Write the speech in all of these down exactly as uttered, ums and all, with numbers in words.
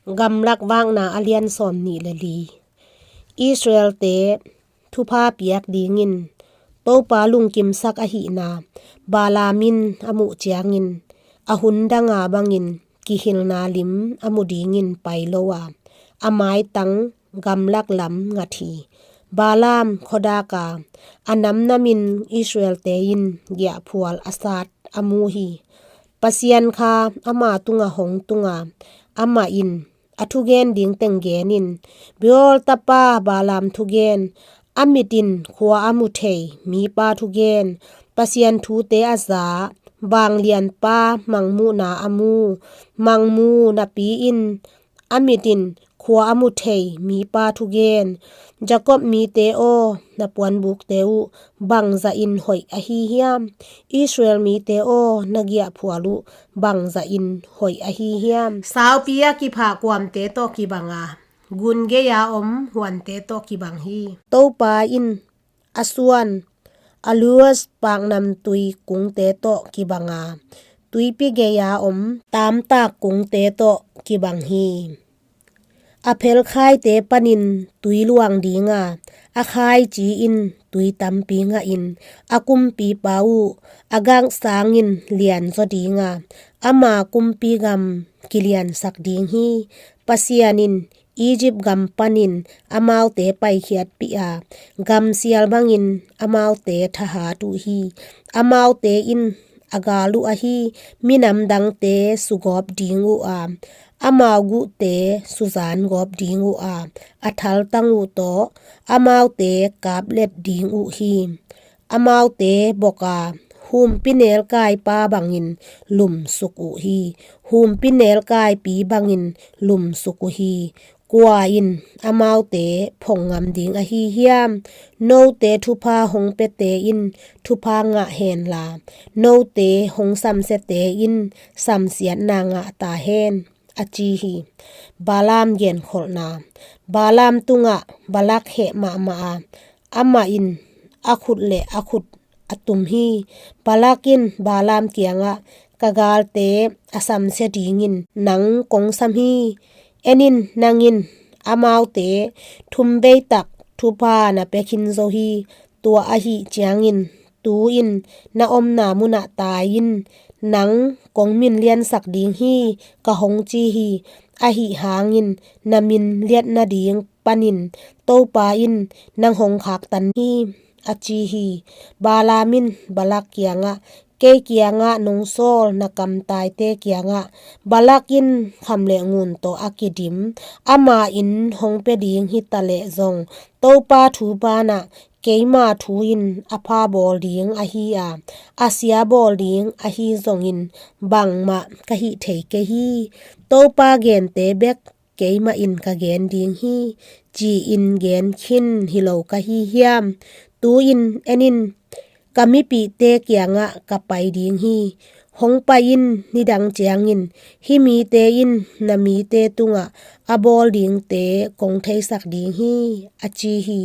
Gamlak Vakna a lian sawm nih le li. Israelte thupha piak dingin Topa lungkimsak ahihna Balaam in a muh ciangin, a hun danga bangin kihilna lim a mu dingin pai lo a, a maitang gamlak lam ngat hi. Balaam khuadak a, a namnamin Israelte in giahphual a sat a mu hi. Pasian kha ama tunga hong tunga, amah in a thugen ding teng genin, Beor tapa Balaam thugen, a mit in khua a mu thei mipa thugen, Pasian thute a za, vanglianpa mangmuhna a mu, mangmu napi in a mit in khua a mu thei mipa thugen. Jacob mite aw, na puanbukte uh bangzah in hoih ahi hiam? Israel mite aw, na giahphual uh bangzah in hoih ahi hiam? Saupi a kiphah kuamte tawh kibang a, gun gei-a om huante tawh kibang hi. Topa in a suan a luas paknamtui kungte tawh kibang a, tuipi gei-a om tamtak kungte tawh kibang hi. A phelkhaite panin tui luang dinga, a khaici in tui tampi ngahin, a kumpipa uh a gak sangin lianzaw dinga, ama kumpi gam kiliansak ding hi. Pasian in Egypt gam panin amaute paikhiatpih a, gamsial bangin amaute thahat uh hi. Amaute in a gal uh ahi minam dangte sugawp ding uh a, amau guhte suzan gawp ding uh a, a thaltang uh tawh amaute kaplet ding uh hi. Amaute bok a, humpi nelkaipa bangin lumsuk uh hi. Humpi nelkaipi bangin lumsuk uh hi. Kua in amaute phong ngam ding ahi hiam? Note thupha hong piate in thupha ngah henla, note hong samsiate in samsiatna ngah ta hen, a ci hi. Balaam genkholhna. Balaam tungah Balak heh mahmah a, amah in a khut le a khut a tum hi. Balak in Balaam kiangah, ka galte a samsia dingin nang kong sam hi. En in, nang in amaute thumveitak thupha na pia khin zo hi. Tua ahih ciangin tu-in na omna munah tai in, nang kong min liansak ding hi, ka hong ci hi. Ahi hangin na min liat nading panin Topa in nang hong khaktan hi, a ci hi. Balaam in Balak kiangah, kei kiangah nong sawl na kamtaite kiangah Balak in kham le ngun tawh a kidim, amah in hong pia ding hi ta leh zong, Topa thu banah keima thu in a pha bawl ding ahi a, a sia bawl ding ahi zongin bangmah ka hih thei kei hi. Topa gente bek keimah in ka gen ding hi, ci-in gen khin hi lo ka hi hiam? Tu-in en in, ka mipihte kiangah ka pai ding hi. Hong pai in, nidang ciangin hih mite in na mite tungah a bawl dingte kong theisak ding hi, a ci hi.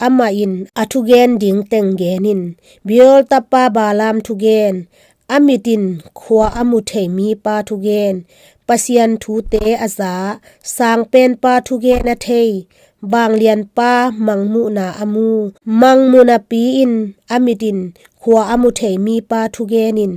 Amah in a thugen ding teng gen in, Beor tapa Balaam thugen, a mit in khua a mu thei mipa thugen, Pasian thute a za, sangpenpa thugen a thei, vanglianpa mangmuhna a mu, mangmuhna pi in a mit in khua a mu thei mipa thugen in,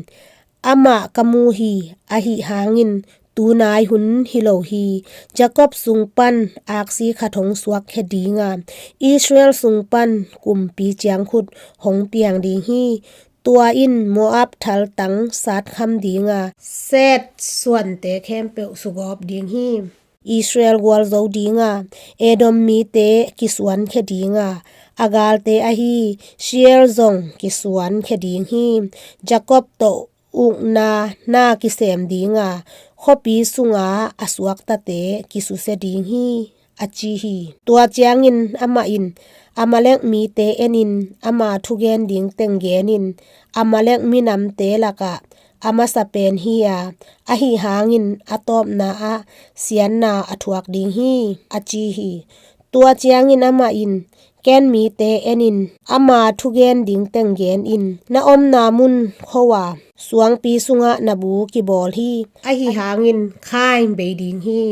amah ka mu hi, ahi hangin tu nai hun hi lo hi. Jacob sung pan aksi khat hong suakkhia dinga, Israel sung pan kumpi ciangkhut hong piang ding hi. Tua in Moab thaltang satkham dinga, Seth suante khempeuh sugawp ding hi. Israel gualzo dinga, Edom mite kisuankhia dinga, a galte ahi Seir zong kisuankhia ding hi. Jacob tawh ukna na kisem dinga, khuapi sunga a suaktate kisusia ding hi, a ci hi. Tua ciangin amah in Amalek mite en in, ama thugen ding teng gen in, Amalek minamte lakah a masa pen hi a, ahi hangin a tawpna ah siatna a thuak ding hi, a ci hi. Tua ciangin amah in Ken mite en in, ama thugen ding teng gen in. Na omna mun khua-a suangpi sungah na bu kibawl hi. Ahi hangin Kain bei ding hi.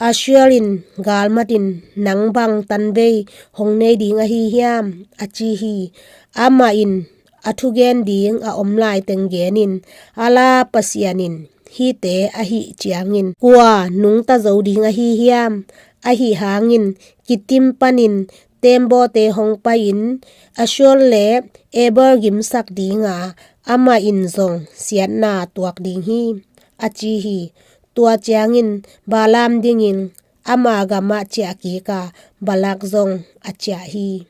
Asher in galmatin, nang bang tanvei hong nei ding ahi hiam? A ci hi. Amah in a thugen ding a om lai teng genin, a la Pasian in hihte ahih ciangin kua nungta zo ding ahi hiam? Ahi hangin Kittim panin teembaw te hong pai-in Asher le Eber gimsak dinga, amah in zong siatna tuak ding hi, a ci hi. Tua ciangin Balaam dingin ama gamah ciah kik a, Balak zong a ciah hi.